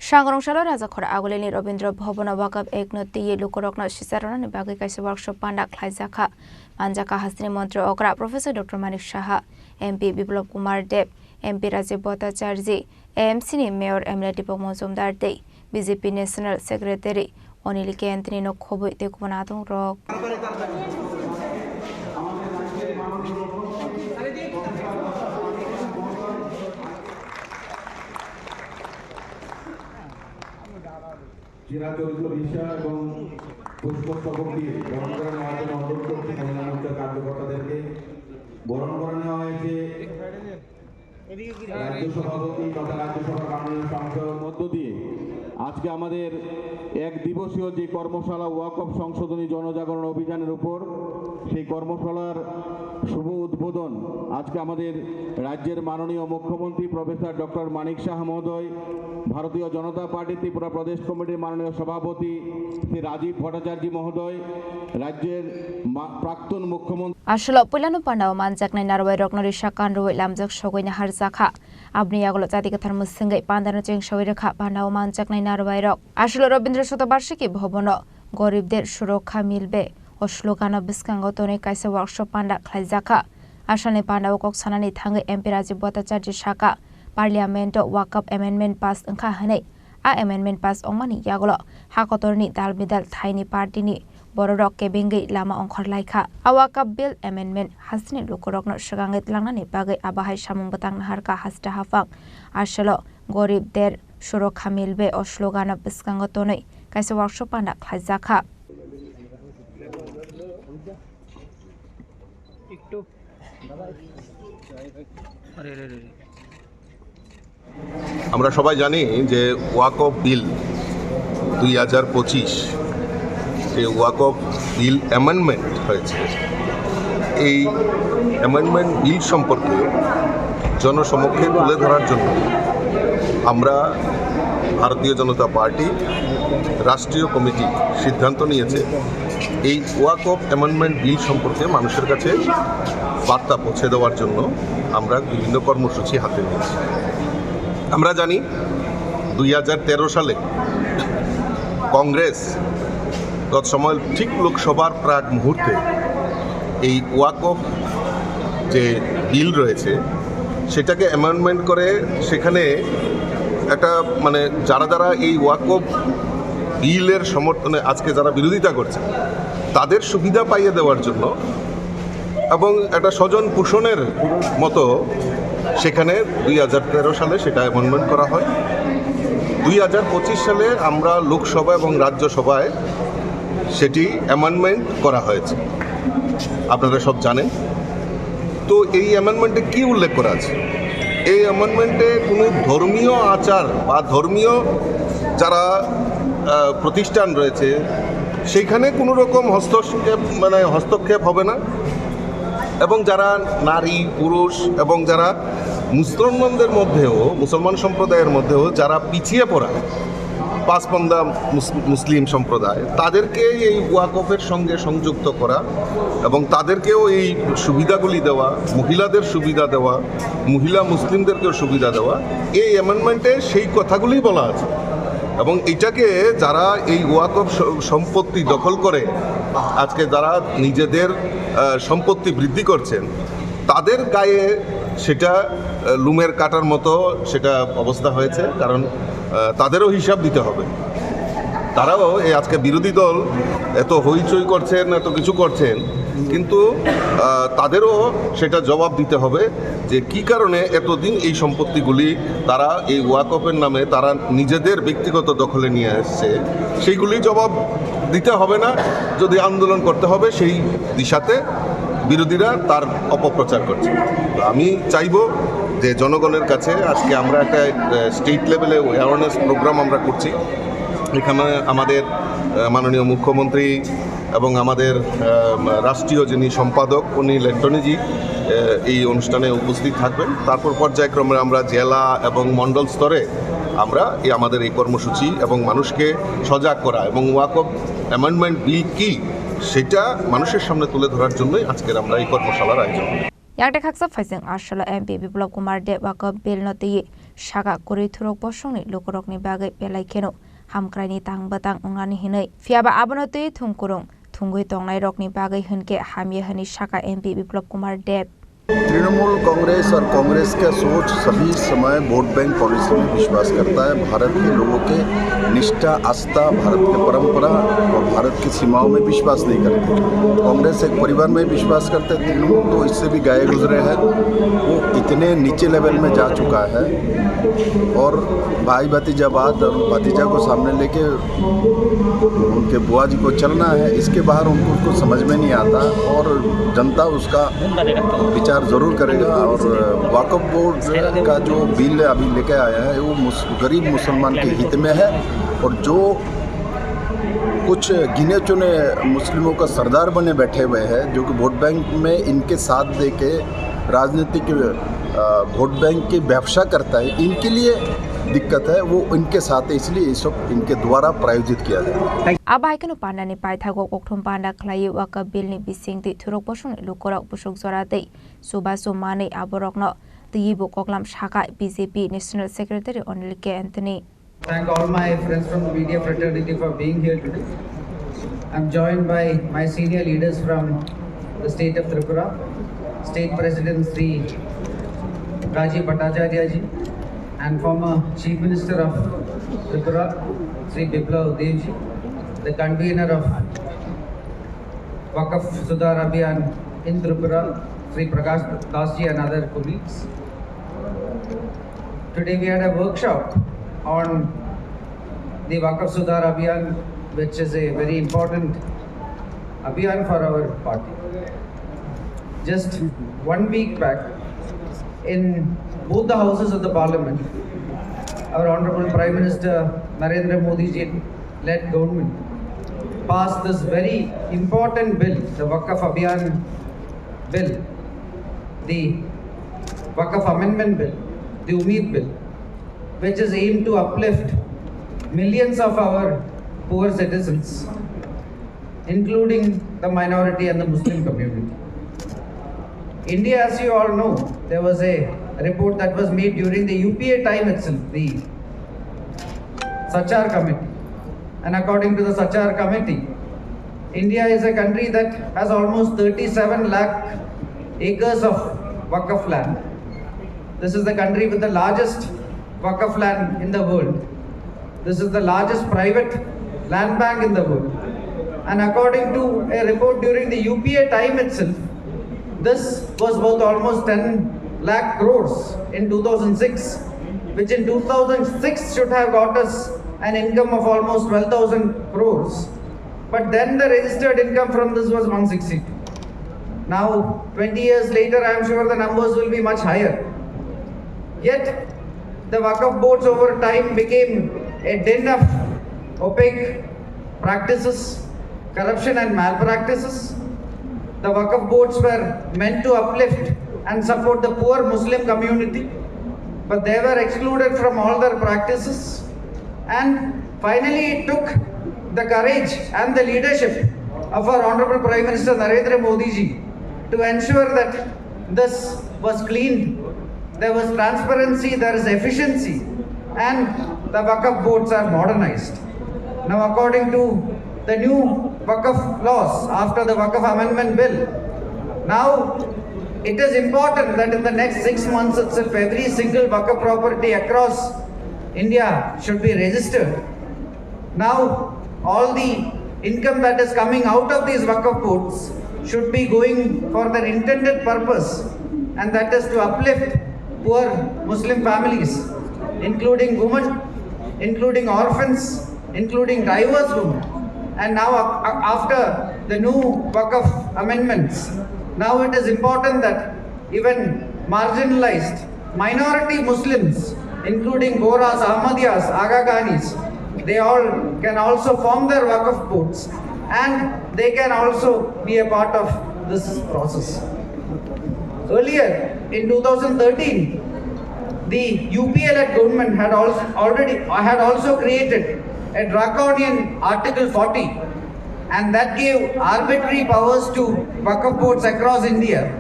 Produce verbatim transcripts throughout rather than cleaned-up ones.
Sangrong salo Rajakhor Agulini Rabindra Bhavan o Wakaf Act no twiwi lukurokno sicharwnani bagwi kaisa workshop panda khlaijakha. Manjakha hasteni montri okra Professor Doctor Manik Saha, M P Biplab Kumar Deb, M P Rajiv Bhattacharjee, A M C ni Mayor M L A Deepak Majumdar tei B J P National Secretary Anil Kantini no khobwi tei kubun adongrok. চিরাচরিত রিক্সা এবং পুষ্পস্তবক দিয়ে বরণ করে নেওয়ার জন্য অনুরোধ করছি মহিলা মোর্চার কার্যকর্তাদেরকে। বরণ করে নেওয়া হয়েছে রাজ্য সভাপতি তথা রাজ্যসভার মাননীয় সাংসদ মধ্য দিয়ে আজকে আমাদের এক দিবসীয় যে কর্মশালা ওয়াকফ সংশোধনী জনজাগরণ অভিযানের উপর, সেই কর্মশালার শুভ উদ্বোধন আজকে আমাদের রাজ্যের মাননীয় মুখ্যমন্ত্রী প্রফেসর ডক্টর মানিক সাহা মহোদয়, ভারতীয় জনতা পার্টি ত্রিপুরা প্রদেশ কমিটির মাননীয় সভাপতি শ্রী রাজীব ভট্টাচার্য মহোদয়, রাজ্যের মা-, প্রাক্তন মুখ্যমন্ত্রী Aswk puilano pandao manjaknai narwai rokno risa kanrwi lamjak sogwi naharjakha. Aboni yagulo chati kwthar mwswngwi pandano chengsawi rwkha pandao manjaknai narwai rok. Aswk Rabindra Shatabarshiki Bhavan o Garib Der Surokha Milbe o slogan o bwskango tonwi kaisa workshop panda khlaijakha. Aswkni pandao kok sanani thangwi M P Rajiv Bhattacharjee sakha, Parliament o Wakaf Amendment pass wngkha hwnwi. A amendment pass wngmani yagulo ha kotorni dal bidal thaini party ni bororok kebengwi lama ongkhor laikha. A Wakaf Bill amendment hasteni lukurokno swkangwi tlangnani bagwi abo hai samung bwtang naharkha hasta haphang. Aswk Garib Der Surokha Milbe o slogan o bwskango tonwi kaisa workshop panda khlaijakha. আমরা সবাই জানি যে ওয়াকফ বিল দুই হাজার পঁচিশ, যে ওয়াকফ বিল অ্যামেন্ডমেন্ট হয়েছে, এই অ্যামেন্ডমেন্ট বিল সম্পর্কে জনসমক্ষে তুলে ধরার জন্য আমরা ভারতীয় জনতা পার্টি রাষ্ট্রীয় কমিটি সিদ্ধান্ত নিয়েছে এই ওয়াকফ অ্যামেন্ডমেন্ট বিল সম্পর্কে মানুষের কাছে বার্তা পৌঁছে দেওয়ার জন্য আমরা বিভিন্ন কর্মসূচি হাতে নিয়েছি। আমরা জানি দুই হাজার তেরো সালে কংগ্রেস তৎসময় ঠিক লোকসভার প্রাক মুহূর্তে এই ওয়াকফ যে বিল রয়েছে সেটাকে অ্যামেন্ডমেন্ট করে সেখানে একটা মানে যারা যারা এই ওয়াকফ বিলের সমর্থনে আজকে যারা বিরোধিতা করছে তাদের সুবিধা পাইয়ে দেওয়ার জন্য এবং একটা স্বজন পোষণের মতো সেখানে দুই হাজার তেরো সালে সেটা অ্যামেন্ডমেন্ট করা হয়। দুই হাজার পঁচিশ সালে আমরা লোকসভা এবং রাজ্যসভায় সেটি অ্যামেন্ডমেন্ট করা হয়েছে, আপনারা সব জানেন। তো এই অ্যামেন্ডমেন্টে কি উল্লেখ করা আছে? এই অ্যামেন্ডমেন্টে কোনো ধর্মীয় আচার বা ধর্মীয় যারা আহ, প্রতিষ্ঠান রয়েছে, সেইখানে কোনো রকম হস্তক্ষেপ মানে হস্তক্ষেপ হবে না। এবং যারা নারী পুরুষ এবং যারা মুসলমানদের মধ্যেও, মুসলমান সম্প্রদায়ের মধ্যেও যারা পিছিয়ে পড়া, পাঁচপন্দা মুস-, মুসলিম সম্প্রদায়, তাদেরকে এই ওয়াকফের সঙ্গে সংযুক্ত করা এবং তাদেরকেও এই সুবিধাগুলি দেওয়া, মহিলাদের সুবিধা দেওয়া, মহিলা মুসলিমদেরকেও সুবিধা দেওয়া, এই অ্যামেন্ডমেন্টে সেই কথাগুলি বলা আছে। এবং এটাকে যারা এই ওয়াকফ স-, সম্পত্তি দখল করে আজকে যারা নিজেদের, আহ, সম্পত্তি বৃদ্ধি করছেন, তাদের গায়ে সেটা, আহ, লুমের কাটার মতো সেটা অবস্থা হয়েছে, কারণ, আহ, তাদেরও হিসাব দিতে হবে। তারাও এই আজকে বিরোধী দল এত হইচই করছেন, এত কিছু করছেন, কিন্তু, আহ, তাদেরও সেটা জবাব দিতে হবে যে কি কারণে এতদিন এই সম্পত্তিগুলি তারা এই ওয়াকফের নামে তারা নিজেদের ব্যক্তিগত দখলে নিয়ে আসছে, সেইগুলি জবাব দিতে হবে না। যদি আন্দোলন করতে হবে, সেই দিশাতে বিরোধীরা তার অপপ্রচার করছে। তো আমি চাইবো যে জনগণের কাছে আজকে আমরা একটা, আহ, স্টেট লেভেলে অ্যাওয়ারনেস প্রোগ্রাম আমরা করছি। এখানে আমাদের, আহ, মাননীয় মুখ্যমন্ত্রী এবং আমাদের, আহ, রাষ্ট্রীয় যিনি সম্পাদক অনিল অ্যান্টনিজি, আহ, এই অনুষ্ঠানে উপস্থিত থাকবেন। তারপর পর্যায়ক্রমে আমরা জেলা এবং মণ্ডল স্তরে আমরা এই আমাদের এই কর্মসূচি এবং মানুষকে সজাগ করা এবং ওয়াকফ অ্যামেন্ডমেন্ট বিল কি সেটা মানুষের সামনে তুলে ধরার জন্যই আজকের আমরা এই কর্মশালার আয়োজন করি। Yakte khaksa phaising Aswk M P Biplab Kumar Deb Wakaf Bill no twiwi Saka kwrwi thurok bosongni lukurokni bagwi belai kheno hamkraini tang bwtang wngnani hinwi. Phiyaba abono twi thung kwrwng thungwi tongnairokni bagwi hwnkhe hamya hwnwi saka M P Biplab Kumar Deb. Trinamool कांग्रेस और कांग्रेस का सोच सभी समय vote bank policy में विश्वास करता है। भारत के लोगों के निष्ठा, आस्था, भारत की परंपरा और भारत की सीमाओं में विश्वास नहीं करते। कांग्रेस एक परिवार में विश्वास करते, तृणमूल तो इससे भी गए गुजरे हैं। वो इतने नीचे लेवल में जा चुका है और भाई भतीजावाद और भतीजा को सामने लेके उनके बुआ जी को चलना है, इसके बाहर उनको कुछ समझ में नहीं आता और जनता उसका विचार जरूर करेगा। और वक्फ बोर्ड का जो बिल अभी लेके आया है, वो मुस-, गरीब मुसलमान के हित में है और जो कुछ गिने चुने मुस्लिमों का सरदार बने बैठे हुए हैं, जो कि वोट बैंक में इनके साथ दे के राजनीतिक, अ, वोट बैंक की व्यवसाय करता है, इनके लिए दिक्कत है, वो इनके साथ है, इसलिए ये सब इनके द्वारा प्रायोजित किया जाता है। Abo hai kheno pandani paithago kokthum panda khlaiwi Waqf bill ni bisingtwi thurok bosongni lukurok busuk jora tei chubachu manwi aborokno twiwi bo koklam sakha B J P National Secretary Anil K Anthony. Thank all my friends from the media fraternity for being here today. I'm joined by my senior leaders from the state of Tripura, State President Shri Rajiv Bhattacharya ji, and former Chief Minister of Tripura, Shri Biplab Dev ji, the convener of Waqf Sudhar Abhiyan in Tripura, Shri Prakash Das ji and other colleagues. Today we had a workshop on the Waqf Sudhar Abhiyan, which is a very important abhiyan for our party. Just one week back, in both the houses of the parliament, our Honorable Prime Minister Narendra Modi ji led government passed this very important bill, the Waqf Abhiyan bill, the Waqf Amendment Bill, the Umeed Bill, which is aimed to uplift millions of our poor citizens, including the minority and the Muslim community. India, as you all know, there was a report that was made during the U P A time itself, the Sachar Committee. And according to the Sachar Committee, India is a country that has almost thirty-seven lakh acres of Waqf land. This is the country with the largest Waqf land in the world. This is the largest private land bank in the world. And according to a report during the U P A time itself, this was worth almost ten lakh crores in two thousand six, which in two thousand six should have got us an income of almost twelve thousand crores. But then the registered income from this was one sixty-two. Now, twenty years later, I am sure the numbers will be much higher. Yet, the Waqf boards over time became a den of opaque practices, corruption and malpractices. The Waqf boards were meant to uplift and support the poor Muslim community, but they were excluded from all their practices. And finally, it took the courage and the leadership of our Honorable Prime Minister Narendra Modi ji to ensure that this was cleaned, there was transparency, there is efficiency, and the Waqf boards are modernized. Now, according to the new Waqf laws after the Waqf Amendment Bill, now it is important that in the next six months itself, every single Waqf property across India should be registered. Now, all the income that is coming out of these Waqf boards should be going for their intended purpose, and that is to uplift poor Muslim families, including women, including orphans, including divorced women. And now, a- a- after the new Waqf amendments, now it is important that even marginalized minority Muslims, including Bohras, Ahmadiyyas, Aga Khanis, they all can also form their Waqf boards and they can also be a part of this process. Earlier, in two thousand thirteen, the U P A led government had also already had also created a draconian Article forty, and that gave arbitrary powers to Waqf boards across India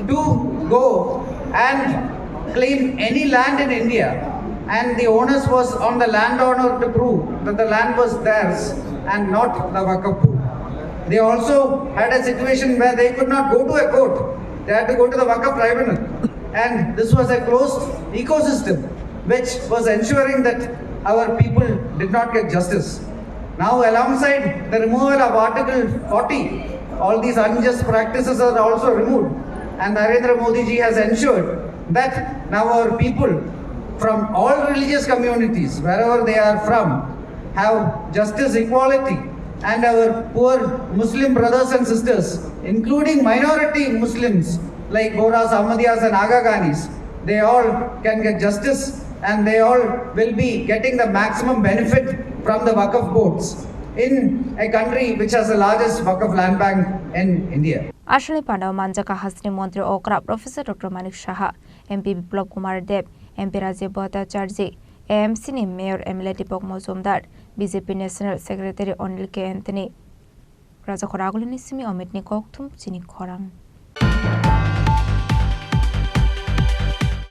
to go and claim any land in India And the onus was on the landowner to prove that the land was theirs and not the Waqf Board. They also had a situation where they could not go to a court. They had to go to the Waqf tribunal. And this was a closed ecosystem which was ensuring that our people did not get justice. Now, alongside the removal of Article forty, all these unjust practices are also removed. And Narendra Modi ji has ensured that now our people from all religious communities, wherever they are from, have justice, equality, and our poor Muslim brothers and sisters, including minority Muslims like Bohras, Ahmadiyyas, and Aga Khanis, they all can get justice and they all will be getting the maximum benefit from the Waqf boards in a country which has the largest Waqf land bank in India. Aswkni pandao manjakha hasteni montri okra Professor Doctor Manik Saha, M P Biplab Kumar Deb, M P Rajiv Bhattacharjee, A M C ni Mayor M L A Deepak Majumdar, B J P National Secretary Anil K Anthony. Rajakhor Agulini simi Omitni kokthum chini khorang.